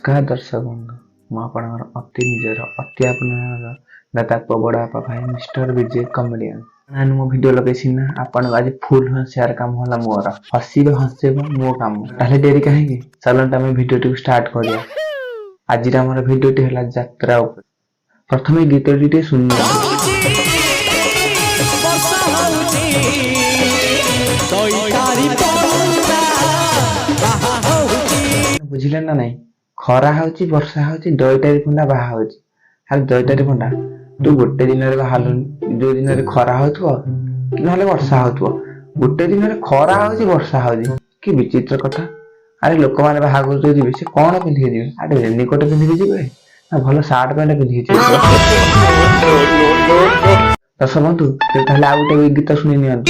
ନମସ୍କାର ଦର୍ଶକ ବନ୍ଧୁ, ମୁଁ ଆପଣଙ୍କର ଅତି ନିଜର, ଅତି ଆପଣଙ୍କର ଦାଦା ପୁଅ, ବଡ଼ ବାପା ଭାଇ, ମିଷ୍ଟର ବିଜେ କମେଡ଼ିଆନ। ମୋ ଭିଡ଼ିଓ ଲଗେଇଛି ନା ଆପଣଙ୍କୁ ଆଜି ଫୁଲ୍ ହସିବାର କାମ ହେଲା ମୋର। ହସିବେ, ହସେଇବ ମୋ କାମ। ତାହେଲେ ଡେରି କାହିଁକି, ଚାଲନ୍ତୁ ଆମେ ଭିଡ଼ିଓଟିକୁ ଷ୍ଟାର୍ଟ କରିବା। ଆଜିର ଆମର ଭିଡ଼ିଓଟି ହେଲା ଯାତ୍ରା ଉପରେ। ପ୍ରଥମେ ଗୀତଟି ଟିକେ ଶୁଣି ନିଅନ୍ତୁ। ବର୍ଷା ହଉଛି, ଦଇତାରି ପଣ୍ଡା ବାହା ହଉଛି। ବୁଝିଲେ ନା ନାଇଁ? ଖରା ହଉଛି, ବର୍ଷା ହଉଛି, ଦଇତାରି ପଣ୍ଡା ବାହା ହଉଛି। ଆରେ ଦଇତାରି ପଣ୍ଡା, ତୁ ଗୋଟେ ଦିନରେ ବାହାରିଲୁନି, ଯୋଉ ଦିନରେ ଖରା ହଉଥିବ କି ନହେଲେ ବର୍ଷା ହଉଥିବ। ଗୋଟେ ଦିନରେ ଖରା ହଉଛି, ବର୍ଷା ହଉଛି, କି ବିଚିତ୍ର କଥା! ଆରେ ଲୋକମାନେ ବାହାଘର ଯୋଉ ଯିବେ, ସେ କଣ ପିନ୍ଧିକି ଯିବେ? ଆରେ ରେନିକୋଟ ପିନ୍ଧିକି ଯିବେ ନା ଭଲ ସାର୍ଟ ପ୍ୟାଣ୍ଟ ପିନ୍ଧିକି ଯିବେ? ଦର୍ଶକ ବନ୍ଧୁ, ତାହେଲେ ଆଉ ଗୋଟେ ଗୀତ ଶୁଣି ନିଅନ୍ତୁ।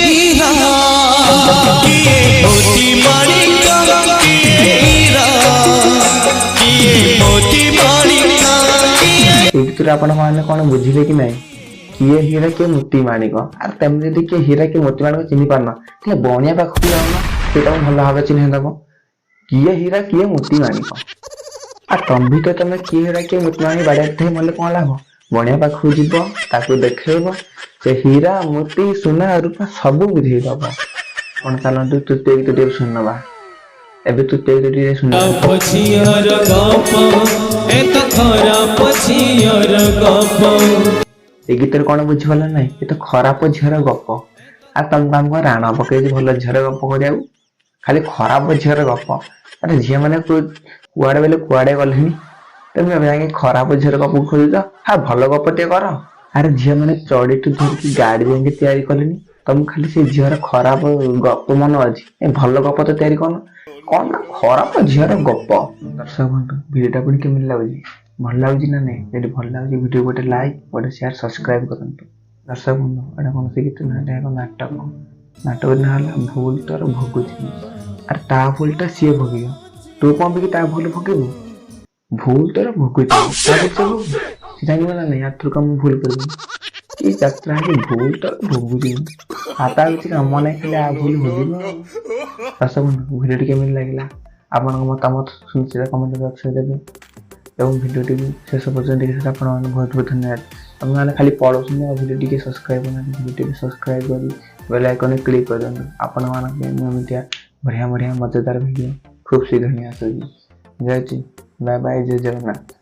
କିଏ ମୋତି ମାଣିକ, କିଏ ହୀରା, କିଏ ମୋତି ମାଣିକ, କିଏ ଏଇ ଗୀତରୁ ଆପଣ ମାନେ କଣ ବୁଝିଲେ କି ନାଇଁ? କିଏ ହୀରା, କିଏ ମୋତି ମାଣିକ? ଆରେ ତମେ ଯଦି କିଏ ହୀରା, କିଏ ମୋତି ମାଣିକ ଚିହ୍ନି ପାରୁନ, ତାହେଲେ ବଣିଆ ପାଖକୁ ଯାଉନ, ସେ ତମକୁ ଭଲ ଭାବେ ଚିହ୍ନେଇ ଦବ କିଏ ହୀରା, କିଏ ମୋତି ମାଣିକ। ଆଉ ତମ ଭିତରେ ତମେ କିଏ ହୀରା, କିଏ ମୋତି ମାଣିକ ବାଡିଆ ଥାଇ ମଲେ କଣ ଲାଭ? ବଣିଆ ପାଖକୁ ଯିବ, ତାକୁ ଦେଖେଇବ, ସେ ହୀରା, ମୋତି, ସୁନା, ରୂପା ସବୁ ବୁଝେଇ ଦବ। ଆପଣ ଚାଲନ୍ତୁ, ତୃତୀୟ ଗୀତ ଟିକେ ଶୁଣିନବା। ଏବେ ତୃତୀୟ ଗୀତ ଟିକେ ଶୁଣିବା। ଝିଅର ଗପ, ଏ ତ ଖରାପ ଝିଅର ଗପ। ଏ ଗୀତରେ କଣ ବୁଝିପାରିଲ ନାହିଁ? ଏ ତ ଖରାପ ଝିଅର ଗପ। ଆଉ ତମକୁ ଆମେ କଣ ରାଣ ପକେଇଛି ଭଲ ଝିଅର ଗପ କରିବାକୁ? ଖାଲି ଖରାପ ଝିଅର ଗପ। ଆରେ ଝିଅ ମାନେ କୁଆଡେ ବେଲେ କୁଆଡେ ଗଲେଣି, ତମେ ଏବେ ଯାଇକି ଖରାପ ଝିଅର ଗପ ଖୋଜୁଛ। ହଁ, ଭଲ ଗପ ଟିକେ କର। ଆରେ ଝିଅ ମାନେ ଚଢିଠୁ ଧରିକି ଗାଡି ଯାଇକି ତିଆରି କଲେଣି, ତମକୁ ଖାଲି ସେ ଝିଅର ଖରାପ ଗପ ମନେ ଅଛି। ଏ ଭଲ ଗପ ତ ତିଆରି କରୁନ। କଣ ନା ଖରାପ ଝିଅର ଗପ। ଦର୍ଶକ ବନ୍ଧୁ, ଭିଡ଼ିଓଟା ପୁଣି କେମିତି ଲାଗୁଛି? ଭଲ ଲାଗୁଛି ନା ନାଇଁ? ଯଦି ଭଲ ଲାଗୁଛି, ଭିଡ଼ିଓ ଗୋଟେ ଲାଇକ୍, ଗୋଟେ ସେୟାର, ସବସ୍କ୍ରାଇବ କରନ୍ତୁ। ଦର୍ଶକ ବନ୍ଧୁ, ଏଇଟା କୌଣସି ଗୀତ ନୁହେଁ, ଏଇଟା ଏକ ନାଟକ। ନାଟକ ନାଁ ହେଲା ଭୁଲ ତୋର ଭୋଗୁଛି। ଆରେ ତା ଭୁଲଟା ସିଏ ଭୋଗିବ, ତୁ କଣ ପାଇଁ ତା ଭୁଲ ଭୋଗିବୁ? ଭୁଲ ତୋର ଭୋଗୁଛି, ତା ଭୁଲ ସେ ଭୋଗିବ। ସେ ଜାଣିବ ନା ନାଇଁ, ଆଥରକ ମୁଁ ଭୁଲ କରିବି। କି ଯାତ୍ରା ହେଇଛି, ଭୁଲ ତୋର ଭୋଗୁଛି। ଆଉ ତା କିଛି କାମ ନାହିଁ, ଖାଲି ଆ ଭୁଲ ଭୋଗିବ। ଆଉ ଦର୍ଶକ ବନ୍ଧୁ, ଭିଡ଼ିଓଟି କେମିତି ଲାଗିଲା, ଆପଣଙ୍କ ମତାମତ ସୁନିଶ୍ଚିତ କମେଣ୍ଟ ବକ୍ସରେ ଦେବେ ଏବଂ ଭିଡ଼ିଓଟିକୁ ଶେଷ ପର୍ଯ୍ୟନ୍ତ ଦେଖିଥିବାରୁ ଆପଣମାନଙ୍କୁ ବହୁତ ବହୁତ ଧନ୍ୟବାଦ। ଆପଣମାନେ ଖାଲି ପଳଉଛନ୍ତି ଆଉ ଭିଡ଼ିଓ ଟିକେ ସବସ୍କ୍ରାଇବ୍ କରୁନାହାନ୍ତି। ଭିଡ଼ିଓ ଟିକେ ସବସ୍କ୍ରାଇବ୍ କରି ବେଲ୍ ଆଇକନ୍ରେ କ୍ଲିକ୍ କରିଦିଅନ୍ତୁ। ଆପଣମାନଙ୍କ ପାଇଁ ମୁଁ ଏମିତିଆ ବଢ଼ିଆ ବଢ଼ିଆ ମଜାଦାର ଭିଡ଼ିଓ ଖୁବ୍ ଶୀଘ୍ର ହିଁ ଆସୁଛି। ଯାଉଛି, ବାଏ ବାଏ, ଜୟ ଜଗନ୍ନାଥ।